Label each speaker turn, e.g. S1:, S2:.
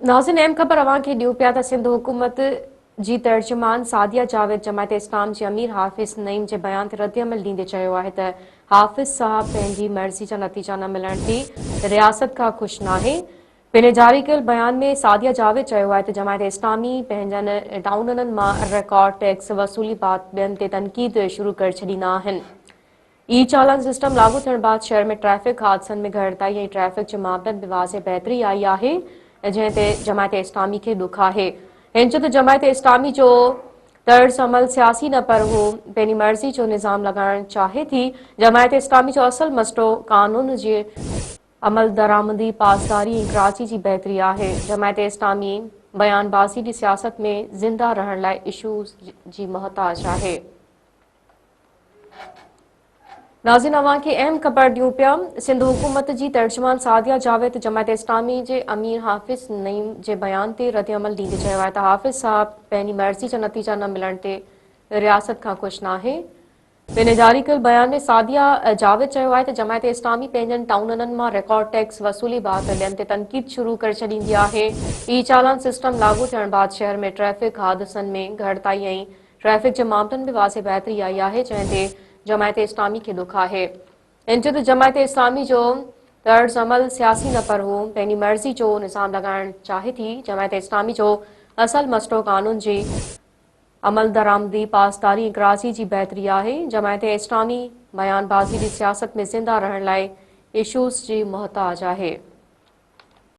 S1: ناظرين اهم خبر اوهان کي ڏيون پيا ته سنڌ حڪومت جي ترجمان سعديه جاويد جماعت اسلام جي امير حافظ نعيم جي بيان تي ردعمل ڏيندي چيو آهي ته حافظ صاحب پنهنجي مرضي جا نتيجا نه ملڻ تي رياست کان خوش ناهي. پنهنجي جاري ڪيل بيان ۾ سعديه جاويد چيو آهي ته جماعت اسلامي پنهنجن ٽائونن مان رڪارڊ ٽيڪس وصولي بعد ٻين تي تنقيد شروع ڪري ڇڏيندا آهن. اي چالان سسٽم لاڳو ٿيڻ بعد شهر ۾ ٽريفڪ حادثن ۾ گهٽتائي ۽ ٽريفڪ جي معاملن ۾ واضح بهتري آئي آهي جنهن تي جماعت اسلامي کي ڏک آهي. هن چيو ته جماعت اسلامي جو طرز عمل سياسي نه پر هو پنهنجي مرضي جو نظام لڳائڻ چاهي ٿي، جماعت اسلامي جو اصل مسئلو قانون جي عملدرآمدي، پاسداري ۽ ڪراچي جي بهتري آهي، جماعت اسلامي بيان بازي جي سياست ۾ زنده رهڻ لاء اشوز جي محتاج آهي. ناظرين اوهان کي اهم خبر ڏيون پيا سنڌ حڪومت جي ترجمان سعديه جاويد جماعت اسلامي جي امير حافظ نعيم جي بيان تي رد عمل ڏيندي چيو آهي ته حافظ صاحب پنهنجي مرضي جا نتيجا نه ملڻ تي رياست کان خوش ناهي. پنهنجي جاري ڪيل بيان ۾ سعديه جاويد چيو آهي ته جماعت اسلامي پنهنجن ٽائوننن مان رڪارڊ ٽيڪس وصولي بعد ٻين تي تنقيد شروع ڪري ڇڏيندي آهي اي چالان سسٽم لاڳو ٿيڻ بعد شهر ۾ ٽريفڪ حادثن ۾ گهٽتائي ۽ ٽريفڪ جي معاملن ۾ واضح بهتري آئي آهي جنهن تي جماعت اسلامي کي ڏک آهي. هن چيو ته جماعت اسلامي جو طرز عمل سياسي نه پر هو پنهنجي مرضي جو نظام لڳائڻ چاهي ٿي، جماعت اسلامي جو اصل مسئلو قانون جي عملدرآمدي، پاسداري ۽ ڪراچي جي بهتري آهي، جماعت اسلامي بيان بازي جي سياست ۾ زنده رهڻ لاء اشوز جي محتاج آهي.